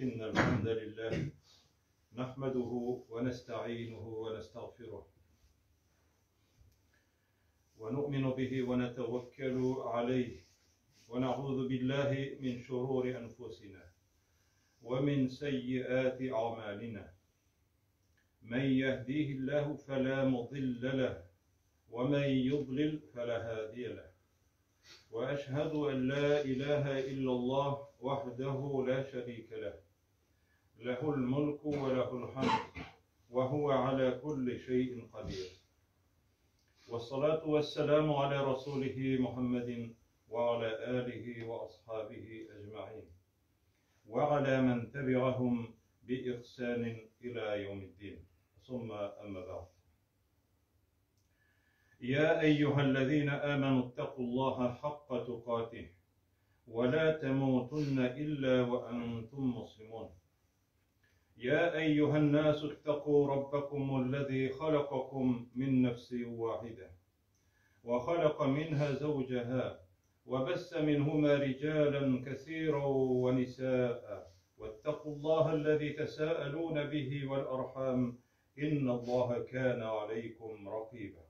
إن الحمد لله نحمده ونستعينه ونستغفره ونؤمن به ونتوكل عليه ونعوذ بالله من شرور أنفسنا ومن سيئات أعمالنا من يهديه الله فلا مضل له ومن يضلل فلا هادي له وأشهد أن لا إله إلا الله وحده لا شريك له له الملك وله الحمد وهو على كل شيء قدير والصلاة والسلام على رسوله محمد وعلى آله وأصحابه أجمعين وعلى من تبعهم بإحسان إلى يوم الدين ثم أما بعد يا أيها الذين آمنوا اتقوا الله حق تقاته ولا تموتن إلا وأنتم مسلمون يا أيها الناس اتقوا ربكم الذي خلقكم من نفس واحدة وخلق منها زوجها وبث منهما رجالا كثيرا ونساء واتقوا الله الذي تساءلون به والأرحام إن الله كان عليكم رقيبا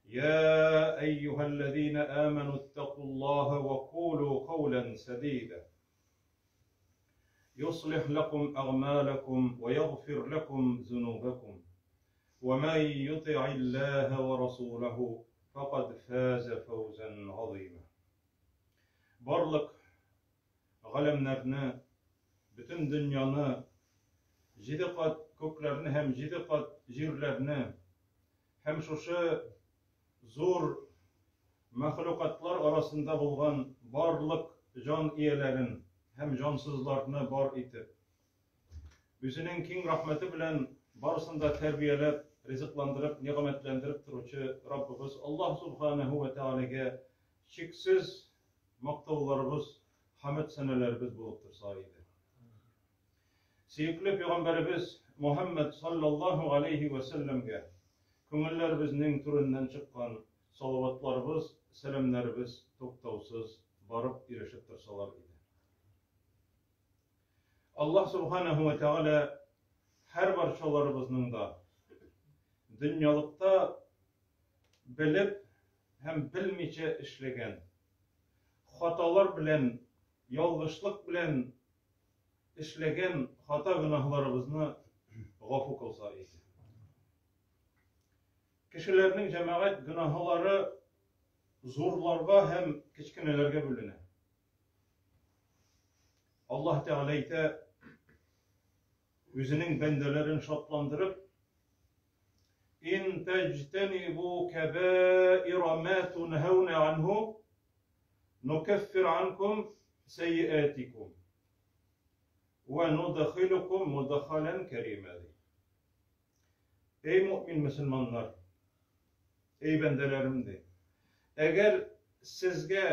يا أيها الذين آمنوا اتقوا الله وقولوا قولا سديدا يصلح لكم أعمالكم ويغفر لكم ذنوبكم ومن يطع الله ورسوله فقد فاز فوزا عظيما Барлык галәмнәрне, бөтен дөньяны, җиде кат күкләрне һәм җиде кат җирләрне һәм шушы зур мәхлукатлар арасында булган барлык җан ияләрен һәм җансызларны бар итеп, үзенең киң рәхмәте белән барысын да тәрбияләп, ризыкландырып, нигъмәтләндереп торучы Раббыбыз Аллаһ Субханаһу ва Тәгаләгә чиксез мактауларыбыз, хәмд-сәнәләребез булып торса иде. Сөекле пәйгамбәребез Мухәммәд саллаллаһу алейһи вә сәлләмгә күңелләребезнең түреннән чыккан салаватларыбыз, сәламнәребез туктаусыз барып ирешеп торсалар иде. Аллаһ Субханаһу ва Тәгалә һәр барчаларыбызның да дөньялыкта белеп һәм белмичә эшләгән хаталар белән, ялгышлык белән эшләгән хата гөнаһларыбызны гафу кылса иде. Кешеләрнең җәмәгать гөнаһлары зурларга һәм кечкенәләргә бүленә. Аллаһ Тәгалә әйтә, үзенең бәндәләрен шатландырып, Ин таҗтанибу кабаира ма тунһауна анһу нукаффир анкум сайиатикум ва нудхилукум мудхалан карима. Эй мөмин мөселманнар, эй бәндәләрем ди. Әгәр сезгә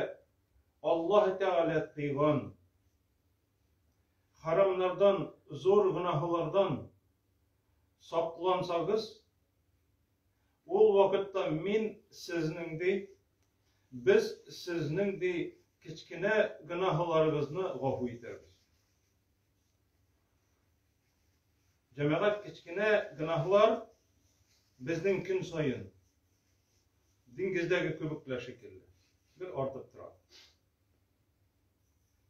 Аллаһ Тәгалә тыйган харамнардан, зур гөнаһлардан саклансагыз, ул вакытта мин сезнең ди, без сезнең ди кечкенә гөнаһларыгызны гафу итәрбез. Җәмәгать кечкенә гөнаһлар безнең көн саен диңгездәге күбекләр шикелле бер артып тора.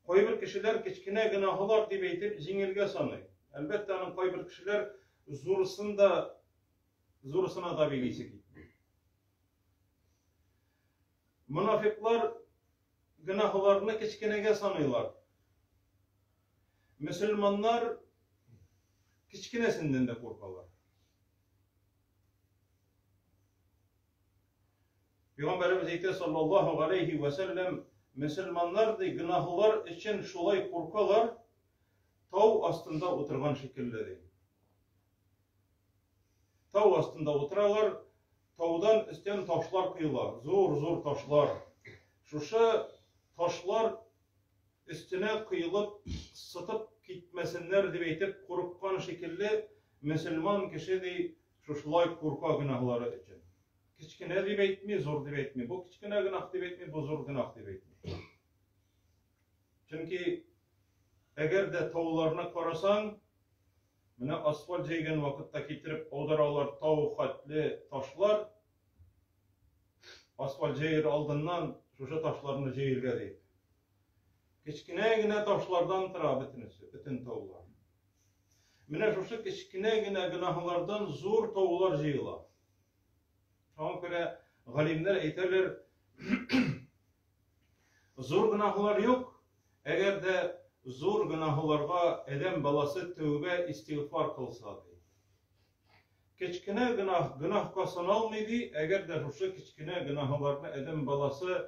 Кайбер кешеләр кечкенә гөнаһлар дип әйтеп җиңелгә саный. Әлбәттә, аның кайбер кешеләр зурысын да зурысына да бик исе китми. Монафиклар гөнаһларны кечкенәгә саныйлар. Мөселманнар кечкенәсеннән дә куркалар. Пәйгамбәребез әйтә саллаллаһу галәйһи вә сәлләм, мөселманнар ди гөнаһлар өчен шулай куркалар, тау астында утырган шикелле ди. Тау астында утыралар, таудан өстән ташлар коела, зур-зур ташлар. Шушы ташлар өстенә коелып, сытып китмәсеннәр дип әйтеп курыккан шикелле, мөселман кеше ди шушылай курка гөнаһлары өчен. Кечкенә дип әйтми, зур дип әйтми. Бу кечкенә гөнаһ дип әйтми, бу зур гөнаһ дип әйтми. Чөнки Әгәр дә тауларны карасаң, менә асфальт җәйгән вакытта китереп аударалар тау хәтле ташлар, асфальт җәер алдыннан шушы ташларны җәергә дип. Кечкенә генә ташлардан тора бөтенесе, бөтен таулар. Менә шушы кечкенә генә гөнаһлардан зур таулар җыела. Шуңа күрә галимнәр әйтәләр, зур гөнаһлар юк, әгәр дә зур гөнаһларга адәм баласы тәүбә истигъфар кылса ди. Кечкенә гөнаһ гөнаһка саналмый ди, әгәр дә шушы кечкенә гөнаһларны адәм баласы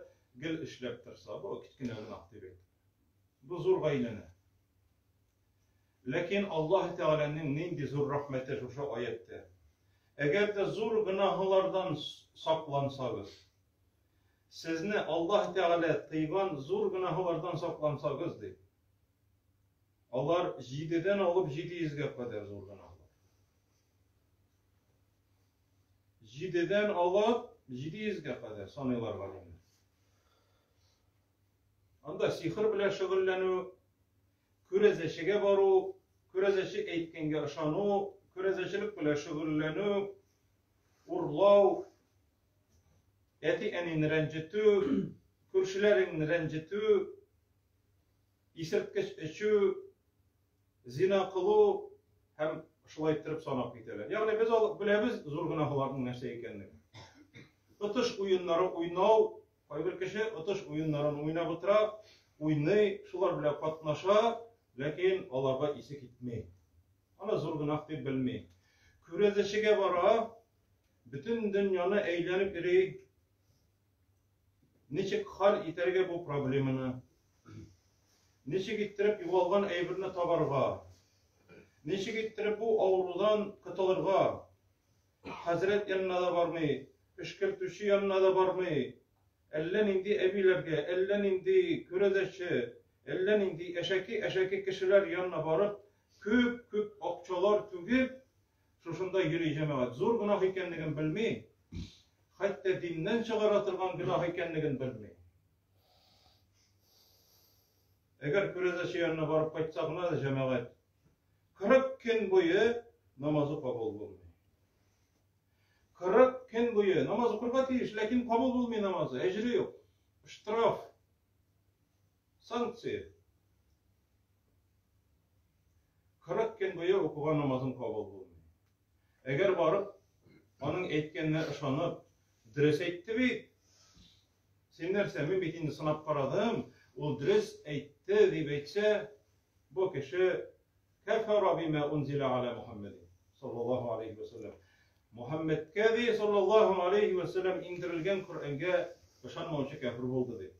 гел эшләп торса, бу кечкенә гөнаһ дип әйтә. Бу зурга әйләнә. Ләкин Аллаһ Тәгаләнең нинди зур рәхмәте шушы аятьтә. Әгәр дә зур гөнаһлардан саклансагыз, сезне Аллаһ Тәгалә тыйган зур гөнаһлардан саклансагыз, ди. Алар 7-дән алып 700-гә кадәр зур гөнаһлар. 7-дән алып 700-гә кадәр саныйлар галимнәр. Анда сихер белән шөгыльләнү, күрәзәчегә бару, күрәзәче әйткәнгә ышану, күрәзәчелек белән шөгыльләнү, урлау, әти-әнине рәнҗетү, күршеләреңне рәнҗетү, исерткеч эчү, зина кылу һәм шулай иттереп санап китәләр. Ягъни без алып беләбез зур гөнаһларның нәрсә икәнлеген. Отыш уеннары уйнау, кайбер кеше отыш уеннарын уйнап утыра, уйный, шулар белән катнаша, ләкин аларга исе китми. Аны зур гөнаһ дип белми. Күрәзәчегә бара, бөтен дөньяны әйләнеп йөри. Ничек хәл итәргә бу проблеманы? Ничек иттереп югалган әйберне табарга? Ничек иттереп бу авырудан котылырга? Хәзрәт янына да бармый, өшкертүче янына да бармый. Әллә нинди әбиләргә, әллә нинди күрәзәче, әллә нинди әшәке-әшәке кешеләр янына барып, күп-күп акчалар түгеп, шушында йөри җәмәгать. Зур гөнаһ икәнлеген белми, хәтта диннән чыгара торган гөнаһ икәнлеген белми. Әгәр күрәзәче янына барып кайтса гына да җәмәгать 40 көн буе намазы кабул булмый. 40 көн буе намаз укырга тиеш, ләкин кабул булмый намазы, әҗере юк. Штраф. Санкция. 40 көн буе укыган намазың кабул булмый. Әгәр барып, аның әйткәненә ышанып, дөрес әйтте бит. Син нәрсә, мин бит инде сынап карадым, ул дөрес әйтте дип әйтсә, бу кеше кәфәра бима унзиля аля Мухаммедин саллаллаһу алейхи ва саллям. Мухаммедкә ди саллаллаһу алейхи ва саллям иңдерелгән Коръәнгә ышанмаучы кәфер булды ди.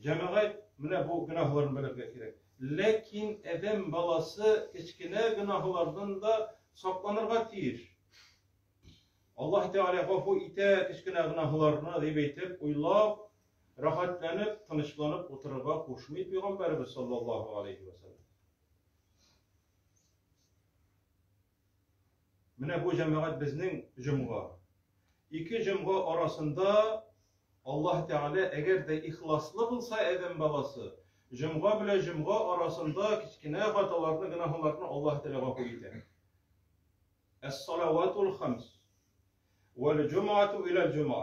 Җәмәгать, менә бу гөнаһларны белергә кирәк. Ләкин адәм баласы кечкенә гөнаһлардан да сакланырга тиеш. Аллаһ Тәгалә гафу итә кечкенә гөнаһларны дип әйтеп, уйлап, рәхәтләнеп, тынычланып утырырга кушмый пәйгамбәребез саллаллаһу алейхи ва саллям. Менә бу җәмәгать безнең җомга. Ике җомга арасында Аллаһ Тәгалә әгәр дә ихласлы булса адәм баласы, җомга белән җомга арасында кечкенә хаталарны, гөнаһларны Аллаһ Тәгалә гафу итә. Әс-салаватул хамс вәл җумату илә җума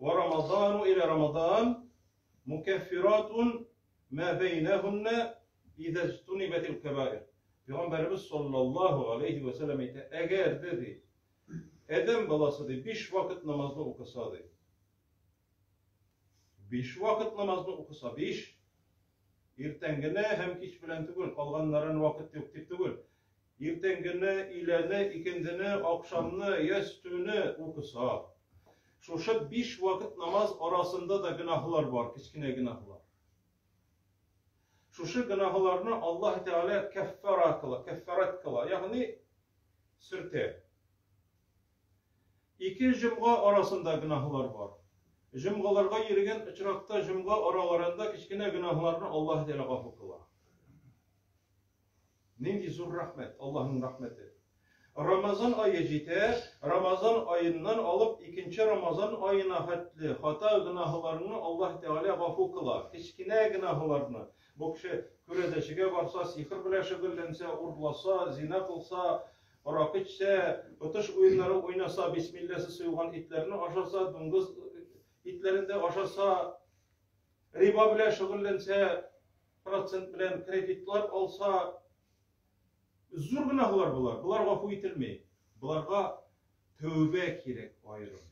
ва рамазану илә рамазан мукаффиратун Мә бәйнәһүннә изә җтунибәтил кәбаир. Пәйгамбәребез саллаллаһу алейһи вә сәлләм әйтә, әгәр дә ди, адәм баласы ди, биш вакыт намазны укыса ди. Биш вакыт намазны укыса, биш. Иртәнгене һәм кич белән түгел, калганнарын вакыт юк дип түгел. Иртәнгене, өйләне, икендене, ахшамны, ястүне укыса. Шушы биш вакыт намаз арасында да гөнаһлар бар, кечкенә гөнаһлар. Шушы гөнаһларны Аллаһ Тәгалә кәффара кыла, кәффарат кыла, ягъни сөртә. Ике җомга арасында гөнаһлар бар. Җомгаларга йөргән очракта җомга араларында кечкенә гөнаһларны Аллаһ Тәгалә гафу кыла. Нинди зур рәхмәт, Аллаһның рәхмәте. Рамазан ае җитә, Рамазан аеннан алып икенче Рамазан аена хәтле хата гөнаһларыңны Аллаһ Тәгалә гафу кыла. Кечкенә гөнаһларны. Бу кеше күрәзәчегә барса, сихер белән шөгыльләнсә, урласа, зина кылса, аракы эчсә, отыш уеннары уйнаса, бисмилләсез суелган итләрне ашаса, дуңгыз итләрен дә ашаса, риба белән шөгыльләнсә, процент белән кредитлар алса, зур гөнаһлар болар. Болар гафу ителми. Боларга тәүбә кирәк аерым.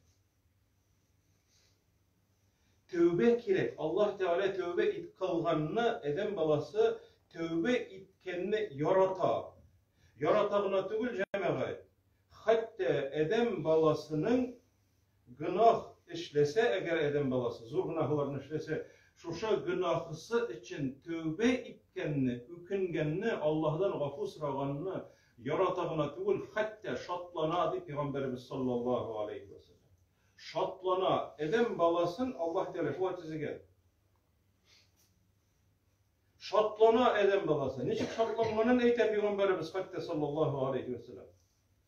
Тәүбә кирәк. Аллаһ Тәгалә тәүбә ит кылганны, адәм баласы тәүбә иткәнне ярата. Ярата гына түгел, җәмәгать. Хәтта адәм баласының гөнаһ эшләсә, әгәр адәм баласы зур гөнаһларны эшләсә, шушы гөнаһысы өчен тәүбә иткәнне, үкенгәнне, Аллаһыдан гафу сораганны ярата гына түгел, хәтта шатлана, ди пәйгамбәребез саллаллаһу алейһи ва сәлләм. Шатлана. Адәм баласын Аллаһ Тәгалә шулай төзегән. Шатлана адәм баласы. Ничек шатланганын әйтә пәйгамбәребез хәтта саллаллаһу алейһи ва сәлләм.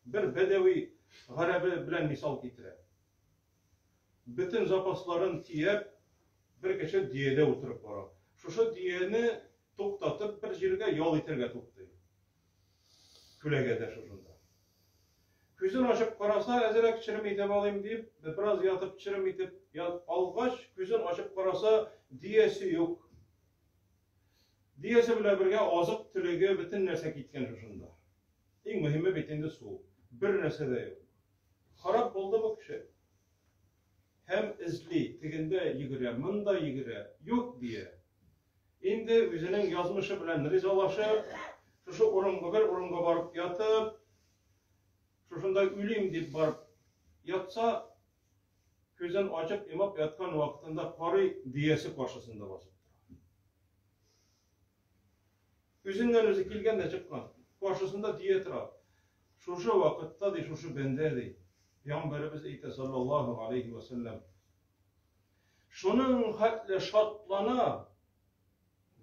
Бер бәдәви гарәбе белән мисал китерә. Бөтен запасларын төяп, бер кеше дөядә утырып бара. Шушы дөяне туктатып бер җиргә ял итәргә туктый. Күләгәдә шушында. Күзен ачып караса, әзрәк черем итеп алыйм дип, бераз ятып черем итеп алгач, күзен ачып караса, дөясе юк. Дөясе белән бергә азык-төлеге, бөтен нәрсә киткән шушында. Иң мөһиме бит инде су. Бер нәрсә дә юк. Харап булды бу кеше. Һәм эзли, тегендә йөгерә, монда йөгерә, юк дия. Инде үзенең язмышы белән ризалашып, шушы урынга бер урынга барып ятып, шушында үлим дип барып ятса, күзен ачып йомып яткан вакытында карый дөясе каршысында басып тора. Үзеннән үзе килгән дә чыккан. Каршысында дөя тора. Шушы вакытта ди, шушы бәндә ди. Пәйгамбәребез әйтә саллаллаһу алейхи ва саллям. Шуның хәтле шатлана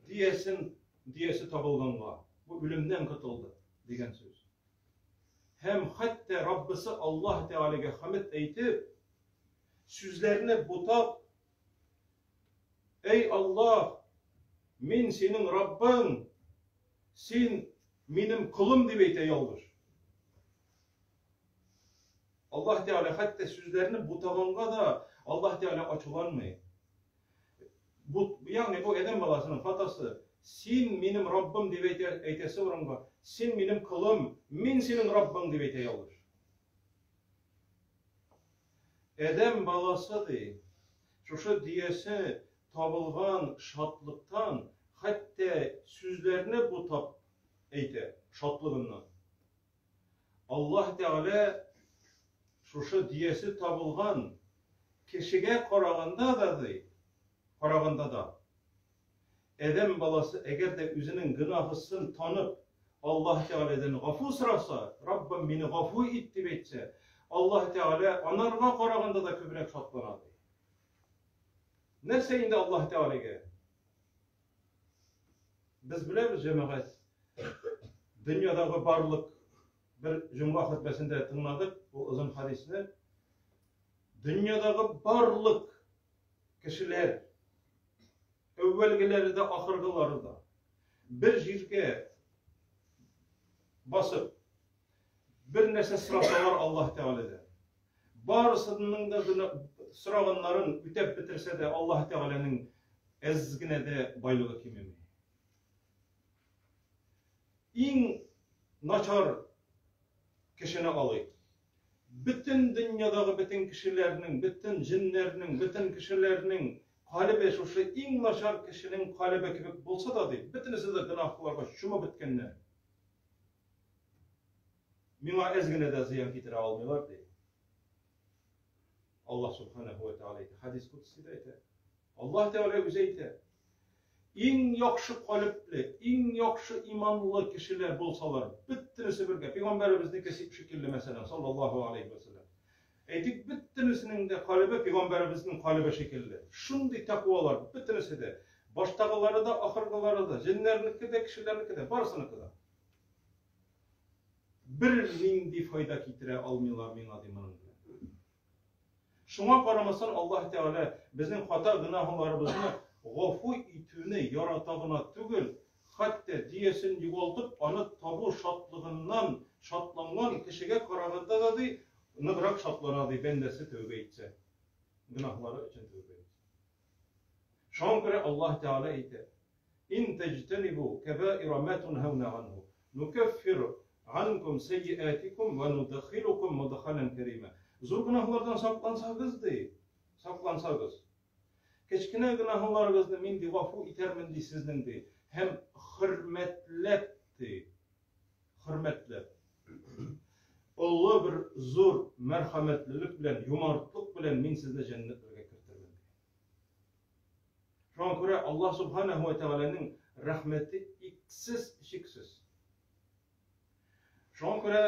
диясен, диясе табылганга. Бу үлемнән котылды дигән сүз. Һәм хәтта Раббысы Аллаһ Тәгаләгә хәмд әйтеп, сүзләрне бутап Әй Аллаһ, мин синең Раббың, син минем колым дип әйтә ялгыш. Аллаһ Тәгалә хәтта сүзләрне бутаганга да Аллаһ Тәгалә ачуланмый. Бу, ягъни бу адәм баласының хатасы. Син минем Раббым дип әйтә, әйтәсе урынга, син минем колым, мин синең Раббың дип әйтә ялгыш. Адәм баласы, ди, шушы дөясе табылган шатлыктан хәтта сүзләрне бутап әйтә, шатлыгыннан. Аллаһ Тәгалә шушы дөясе табылган кешегә караганда да, ди, караганда да, Адәм баласы әгәр дә үзенең гөнаһысын танып, Аллаһ Тәгаләдән гафу сораса, Раббым, мине гафу ит, дип әйтсә, Аллаһ Тәгалә анарга караганда да күбрәк шатлана, ди. Нәрсә инде Аллаһ Тәгаләгә? Без беләбез, җәмәгать, дөньядагы барлык бер җомга хөтбәсендә тыңладык ул озын хадисне. Дөньядагы барлык кешеләр Әүвәлгеләре дә, ахыргылары да бер җиргә басып, бер нәрсә сорасалар Аллаһ Тәгаләдән, барысының да сораганнарын үтәп бетерсә дә, Аллаһ Тәгаләнең әз генә дә байлыгы кимеми. Иң начар кешене алыйк. Бөтен дөньядагы бөтен кешеләрнең, бөтен җеннәрнең, бөтен кешеләрнең калебе шушы иң начар кешенең калебе кебек булса да, ди, бөтенесе дә гөнаһларга чумып беткәннәр. Миңа әз генә дә зыян китерә алмыйлар, ди. Аллаһ субханаху ва тааля әйтә, хадис кудсида әйтә. Аллаһ Тәгалә үзе әйтә. Иң яхшы калепле, иң яхшы иманлы кешеләр булсалар, бөтенесе бергә, пәйгамбәребезнеке шикелле, мәсәлән, саллаллаһу алейхи ва сәлләм. Әйтик, бөтенесенең дә калебе пәйгамбәребезнең калебе шикелле. Шундый тәкъвалар, бөтенесе дә. Баштагылары да, ахыргылары да, җеннәрнеке дә, кешеләрнеке дә, барысыныкы да. Бер нинди файда китерә алмыйлар миңа, ди моның белән. Шуңа карамастан Аллаһ Тәгалә безнең хата гөнаһларыбызны гафу итүне ярата гына түгел, хәтта дөясен югалтып, аны табу шатлыгыннан шатланган кешегә караганда да, ди, ныграк шатлана, ди, бәндәсе тәүбә итсә, гөнаһлары өчен тәүбә итсә. Шуңа күрә Аллаһ Тәгалә әйтә: Ин таҗтанибу кәбаира ма тунһауна анһу, нукәффир анкум сәйиатикум ва нудхилукум мудхалан кәрима. Зур гөнаһлардан саклансагыз, ди, саклансагыз, кечкенә гөнаһларыгызны мин, ди, гафу итәрмен, ди, сезнең, ди, һәм хөрмәтләп, ди, хөрмәтләп, олы бер зур мәрхәмәтлелек белән, юмартлык белән мин сезне җәннәтләргә кертермен, ди. Шуңа күрә Аллаһ Субханаһу ва Тәгаләнең рәхмәте иксез, чиксез. Шуңа күрә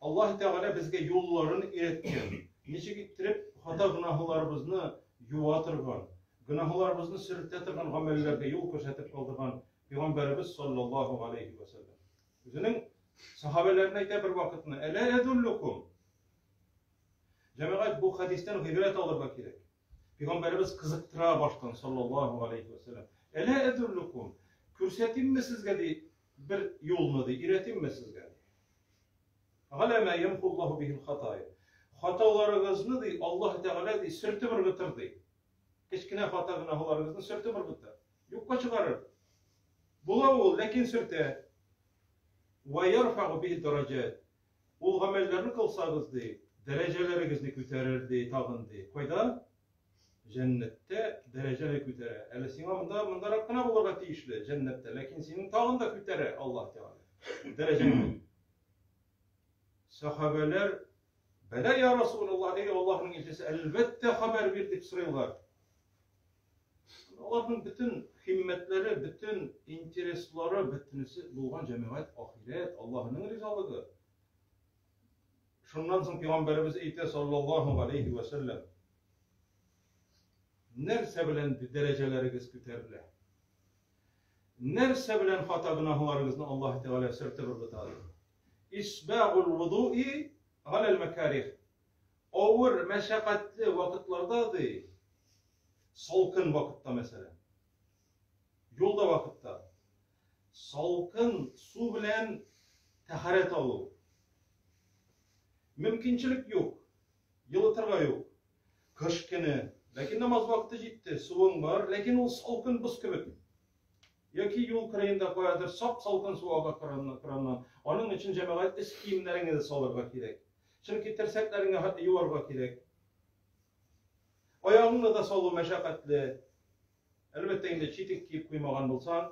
Аллаһ Тәгалә безгә юлларын өйрәткән. Ничек иттереп хата гөнаһларыбызны юа торган, гөнаһларыбызны сөртә торган гамәлләргә юл күрсәтеп калдырган Пәйгамбәребез саллаллаһу алейхи ва сәлләм. Үзенең сахабәләренә әйтә бер вакытны: "Әлә әдуллукум?" Җәмәгать, бу хәдистән гыйбрәт алырга кирәк. Пәйгамбәребез кызыктыра баштан, саллаллаһу алейхи ва сәлләм. Әлә әдуллукум? Күрсәтимме сезгә, ди, бер юлны, ди, өйрәтимме сезгә, ди. Галә ма ямхуллаһу бихил хатая. Хаталарыгызны, ди, Аллаһ Тәгалә, ди, сөртеп ыргытыр, ди. Кечкенә хата гөнаһларыгызны сөртеп ыргытыр. Юкка чыгарыр. Була ул, ләкин сөртә. Ва ярфагу бихи дараҗат. Ул гамәлләрне кылсагыз, ди, дәрәҗәләрегезне күтәрер, ди, тагын, ди. Кайда? Җәннәттә дәрәҗәне күтәрә. Әле сиңа монда мондарак кына булырга тиешле, җәннәттә, ләкин синең тагын да күтәрә Аллаһ Тәгалә. Дәрәҗәңне. Сахабәләр, Бәлә я Расулаллаһ, эй Аллаһның илчесе, әлбәттә хәбәр бир дип сорыйлар. Аларның бөтен химмәтләре, бөтен интереслары, бөтенесе булган җәмәгать, ахирәт, Аллаһының ризалыгы. Шуннан соң пәйгамбәребез әйтә, саллаллаһу алейхи ва сәлләм, нәрсә белән дәрәҗәләрегез күтәрелә? Нәрсә белән хата гөнаһларыгызны Аллаһ Тәгалә сөртеп ыргыта? Исбагул вудуи галәл мәкарих. Авыр, мәшәкатьле вакытларда, ди, салкын вакытта, мәсәлән, юлда вакытта, салкын су белән тәһарәт алу. Мөмкинчелек юк, елытырга юк. Кыш көне, ләкин намаз вакыты җитте, суың бар, ләкин ул салкын боз кебек. Яки юл кырыенда каядыр сап-салкын су ага краннан. Аның өчен, җәмәгать, өс киемнәреңне дә салырга кирәк. Чөнки терсәкләреңне хәтта юарга кирәк. Аягыңны да салу мәшәкатьле. Әлбәттә инде читек киеп куймаган булсаң,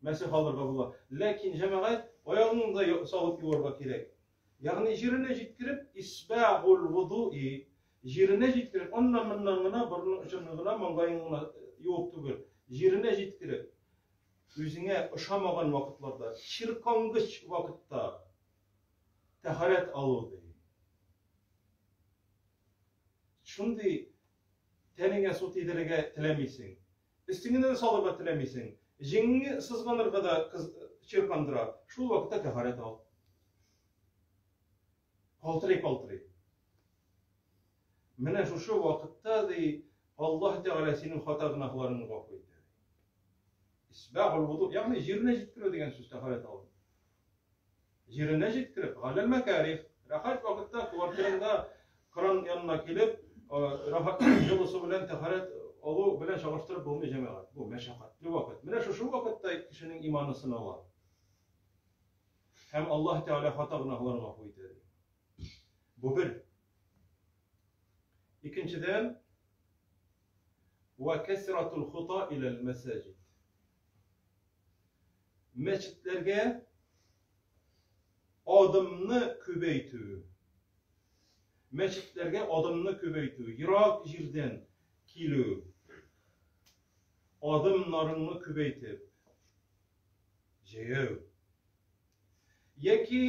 мәсех алырга була. Ләкин, җәмәгать, аягыңны да салып юарга кирәк. Ягъни җиренә җиткереп, исбагул вудуи, җиренә җиткереп, аннан-моннан гына, борын очыңны гына, маңгаеңны гына юып түгел, җиренә җиткереп, үзеңә ошамаган вакытларда, чиркангыч вакытта тәһарәт алу, ди. Шундый тәнеңә су тидерергә теләмисең, өстеңне дә салырга теләмисең, җиңеңне сызганырга да кыз чиркандыра, шул вакытта тәһарәт ал. Калтырый-калтырый. Менә шушы вакытта, ди, Аллаһ Тәгалә синең хата гөнаһларыңны гафу итә. Исбагул вуду, ягъни җиренә җиткерү дигән сүз тәһарәт алу. Җиренә җиткереп, галәл мәкарих, рәхәт вакытта квартираңда кран янына килеп, рәхәт җылы су белән тәһарәт алу белән чагыштырып булмый, җәмәгать. Бу мәшәкатьле вакыт. Менә шушы вакытта кешенең иманы сынала. Һәм Аллаһ Тәгалә хата гөнаһларын гафу итә. Бу бер. Икенчедән, ва кәсратул хута иләл мәсаҗид. Мәчетләргә адымны күбәйтү. Мәчетләргә адымны күбәйтү, ерак җирдән килү. Адымнарыңны күбәйтеп, җәяү. Яки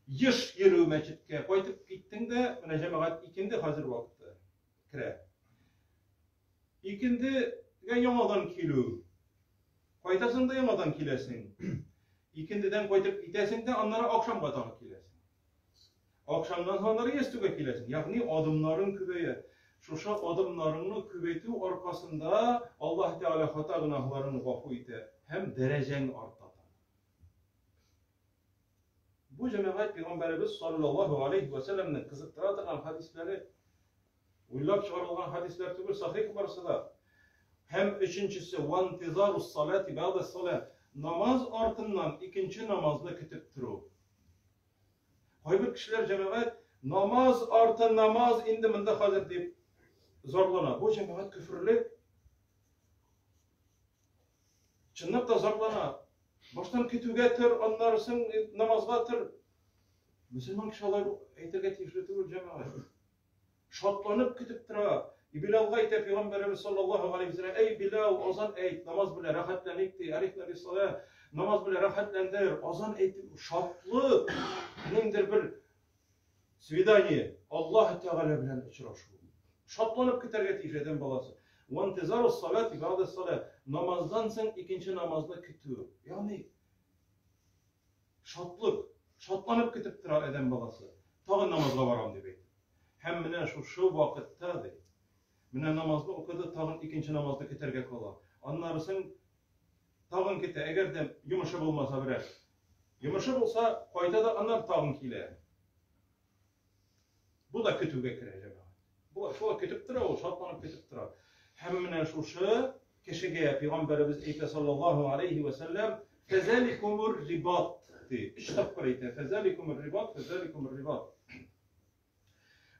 еш йөрү мәчеткә, кайтып киттең дә, менә җәмәгать икенде хәзер вакыты керә. Икендегә яңадан килү. Кайтасың да яңадан киләсең. Икендедән кайтып китәсең дә, аннары ахшамга тагы киләсең. Ахшамнан соң аннары ястүгә киләсең. Ягъни адымнарың күбәя. Шушы адымнарыңны күбәйтү аркасында Аллаһ Тәгалә хата гөнаһларыңны гафу итә һәм дәрәҗәң арта. Бу җәмәгать пәйгамбәребез саллаллаһу алейхи ва сәлләмнең кызыктыра торган хәдисләре. Уйлап чыгарылган хәдисләр түгел, сахих барысы да. Һәм өченчесе вантизарус салати бәгъдә салат. Намаз артыннан икенче намазны көтеп тору. Кайбер кешеләр җәмәгать намаз арты намаз инде монда хәзер дип зарлана. Бу җәмәгать көферлек. Чынлап та зарлана. Баштан көтүгә тор, аннары соң намазга тор. Мөселман кеше алай әйтергә тиешле түгел җәмәгать. Шатланып көтеп тора. И Билалга әйтә пәйгамбәребез саллаллаһу галәйһи ва сәлләм, әй Билал, азан әйт, намаз белән рәхәтләник ди. Арифна биссала, намаз белән рәхәтләндер, азан әйтеп, шатлык, ниндидер бер свидание, Аллаһ Тәгалә белән очрашу. Шатланып көтәргә тиеш адәм баласы. Вантизару салати бәгъдә салат. Намаздан соң икенче намазны көтү. Ягъни Шатлык, шатланып көтеп тора адәм баласы. Тагын намазга барам дип әйтеп. Һәм менә шушы вакытта, ди, менә намазны укыды, тагын икенче намазны көтәргә кала. Аннары соң тагын көтә, әгәр дә йомышы булмаса берәр. Йомышы булса, кайта да аннан тагын килә. Бу да көтүгә керә, җәмәгать. Бу шулай көтеп тора ул, шатланып көтеп тора. Һәм менә шушы кешегә пәйгамбәребез әйтә саллаллаһу алейхи ва сәлләм, фәзаликумур рибат ди. Өч тапкыр әйтә, фәзаликумур рибат, фәзаликумур рибат.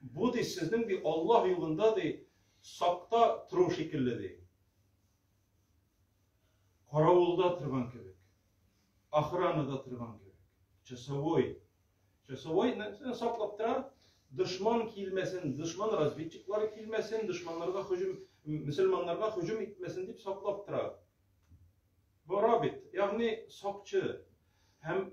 Бу ди сезнең ди Аллаһ юлында ди сакта тору шикелле ди. Каравылда торган кебек. Охранада торган кебек. Часовой. Часовой нәрсәне саклап тора? Дошман килмәсен, дошман разведчиклары килмәсен, дошманнарга һөҗүм, мөселманнарга һөҗүм итмәсен дип саклап тора. Бу рабит, ягъни сакчы. Һәм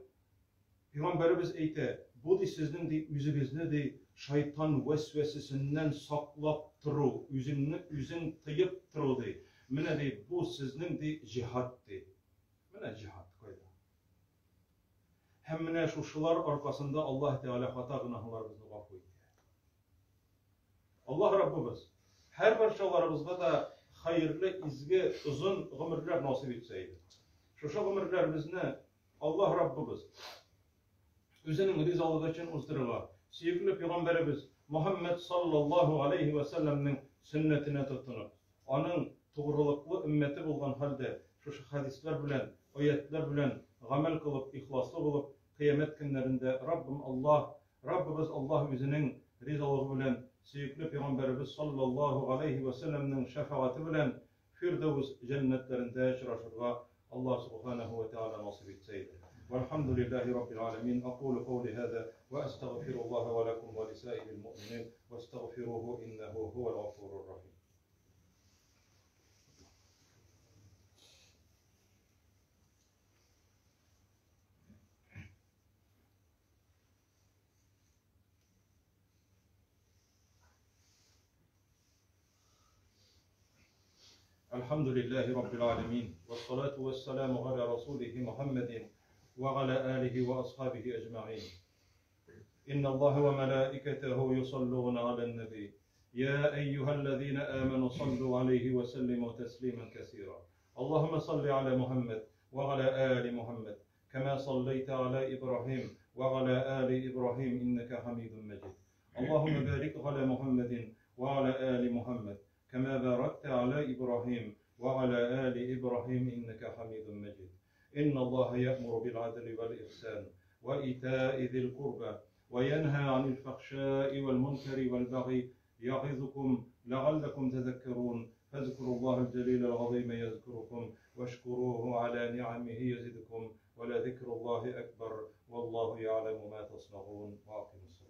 пәйгамбәребез әйтә, бу ди сезнең ди үзегезне ди шайтан вәсвәсәсеннән саклап тору, үзеңне үзең тыеп тору ди. Менә ди бу сезнең ди җиһад ди. Менә җиһад кайда. Һәм менә шушылар аркасында Аллаһ Тәгалә хата гөнаһларыбызны гафу итә. Аллаһ Раббыбыз һәр барчаларыбызга да хәерле, изге, озын гомерләр насыйп итсә иде. Шушы гомерләребезне Аллаһ Раббыбыз үзенең ризалыгы өчен уздырырга, сөекле пәйгамбәребез Мухаммад саллаллаһу алейхи ва сәлләмнең сөннәтенә тотынып, аның тугрылыклы өммәте булган хәлдә, шушы хәдисләр белән, аятьләр белән гамәл кылып, ихласлы булып, кыямәт көннәрендә Раббым Аллаһ, Раббыбыз Аллаһ үзенең ризалыгы белән, сөекле пәйгамбәребез саллаллаһу галәйһи вә сәлләмнең шәфәгате белән Фирдәүс җәннәтләрендә очрашырга Аллаһ субханәһү вә тәгалә насыйп итсә иде. Вәлхәмдүлилләһи раббил галәмин. Акулу каули һаза вә әстәгъфируллаһа вә ләкум вә лисаирил муъминин вәстәгъфируху иннәһу һуәл гафурур рахим. الحمد لله رب العالمين والصلاة والسلام على رسوله محمد وعلى آله وأصحابه أجمعين إن الله وملائكته يصلون على النبي يا أيها الذين آمنوا صلوا عليه وسلموا تسليما كثيرا اللهم صل على محمد وعلى آل محمد كما صليت على إبراهيم وعلى آل إبراهيم إنك حميد مجيد اللهم بارك على محمد وعلى آل محمد كما باركت على إبراهيم وعلى آل إبراهيم إنك حميد مجيد إن الله يأمر بالعدل والإحسان وإيتاء ذي القربى وينهى عن الفحشاء والمنكر والبغي يعظكم لعلكم تذكرون فاذكروا الله الجليل العظيم يذكركم واشكروه على نعمه يزدكم ولذكر الله أكبر والله يعلم ما تصنعون وأقيموا الصلاة.